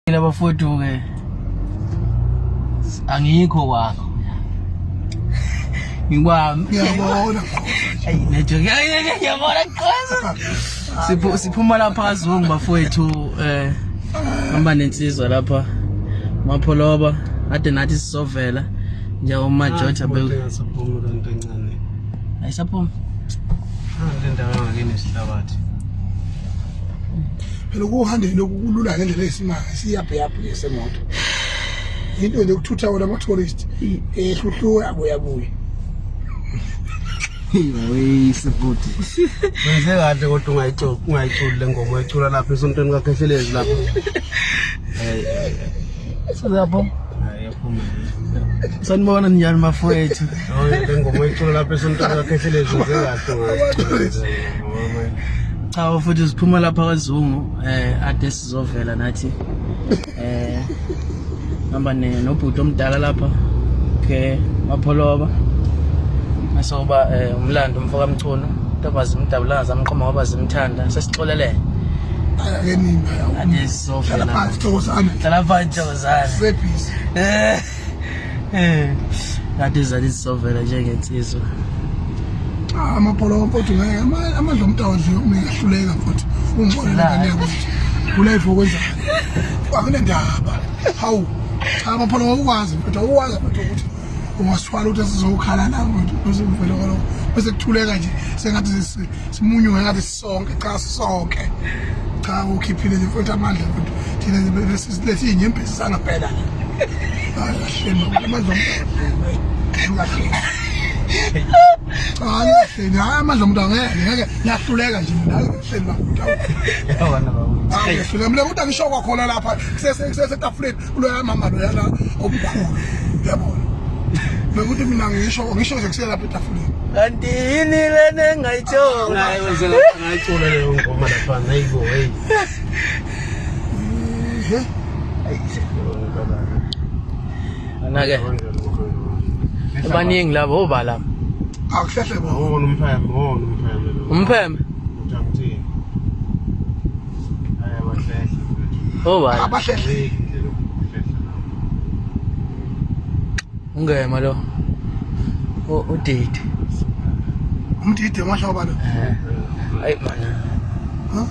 Bafowethu ke angikho kwakho ngikwami. Ngiyabona. Ayi nejo ngiyabona qoza. Siphu siphuma lapha kaZungu bafowethu, hamba nensizwa lapha Mapholoba, ade nathi sizovela njengoMajotha be Ngasaphumi kanto encane. Ayisaphumi. Le ndawo yangakini isihlabathi. Phela ukuhambeni lokhu kulula ngendlela eyisimanga, siyabheyabhuye semoto. Into nje ukuthutha wona ama-tourist ehluhluwe abuye abuye. Weyise futhi. Wenze kahle kodwa ungayiculi, ungayiculi le ngoma oyicula lapha esontweni kaKhehlelezi lapha. Hey. Sizapho. Hayi, yaphuma. Sanibona, njani bafowethu? Oh, le ngoma oyicula lapha esontweni kaKhehlelezi, wenze kahle ungayiculi. Cha futhi siphuma lapha kaZungu, ade sizovela nathi. Hamba ne nobhuti omdala lapha. Okay, Mapholoba. Masoba umlando umfoka Mchunu. Ntobazi umdabulaza amqoma ngoba zimthanda. Sesixolelene. Ake nini? Ade sizovela. Hlala phansi, Thokozane. Hlala phansi, Thokozane. Sebhizi. Kade zathi sizovela njengensizwa. Ah, amapholo mfowethu ngeke amandla omuntu awadliwe uma engahluleka mfowethu. Ungixolele ngane yakuthi. Kulife okwenzayo. Akunendaba. Hawu. Cha amapholo awukwazi mfowethu, awukwazi mfowethu ukuthi ungasithwala ukuthi sizokhala la mfowethu bese kuvele kwalokho. Bese kuthuleka nje sengathi simunyuke ngathi sisonke, cha sisonke. Cha ukhiphile nje mfowethu amandla mfowethu. Thina nje bese silethe izinyembezi sangempela. Hayi kahle mama, amandla omuntu. Kahle. Cha kahle, hayi amandla omuntu angeke, ngeke ngiyahluleka nje mina, hayi kahle baba. Yabona baba. Hayi ngiyahluleka mina ukuthi angisho kwakhona lapha kusese etafuleni kuloya mama loyana omkhulu. Uyabona? Bekuthi mina ngisho nje kusela lapha etafuleni. Kanti yini lena engayitshongo? Hayi, wenze kahle ungayicula leyo ngoma lapha. Hayibo, hey. Ehe. Ana-ke baningi labo oba laba. Akuhlehle bo. Wona umpheme, wona umpheme lo. Umpheme Uthi angithini? Hayi abahlehle. oba Abahlehle. Ayikho indlela yokuhlehla lapho. Ungema lo. Udidi. Umdide mashoba lo. Hayi man. Huh?